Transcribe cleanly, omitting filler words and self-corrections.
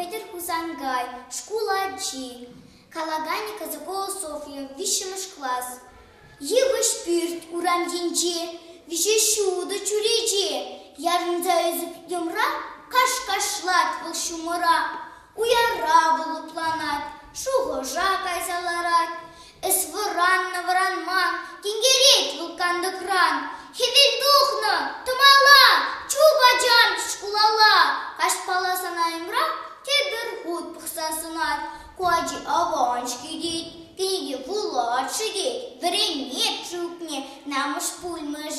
Петӗр Хусанкай, шкул ачи. Калаканӗ Казакова Софья, виҫҫӗмӗш класс. Йывӑҫ пӳрт урам енче, виҫе ҫутӑ чӳрече. Ярӑнса ӳсӗп йӑмра, каш-кашлать вӑл ҫумӑра. Уяра вӑл лӑпланать, шухӑша кайса ларать. Эс вӑраннӑ-вӑранман, тинкерет вӑл кантӑкран. Хӗвел тухнӑ, тӑмалла, чуп, ачам, шкулалла. Каҫпала сана йӑмра тепӗр хут пӑхса сӑнать. Ку ачи аван-ҫке тет, кӗнеке вулать-ши тет, вӗренет-ши укне, намӑс пулмӗ-ши?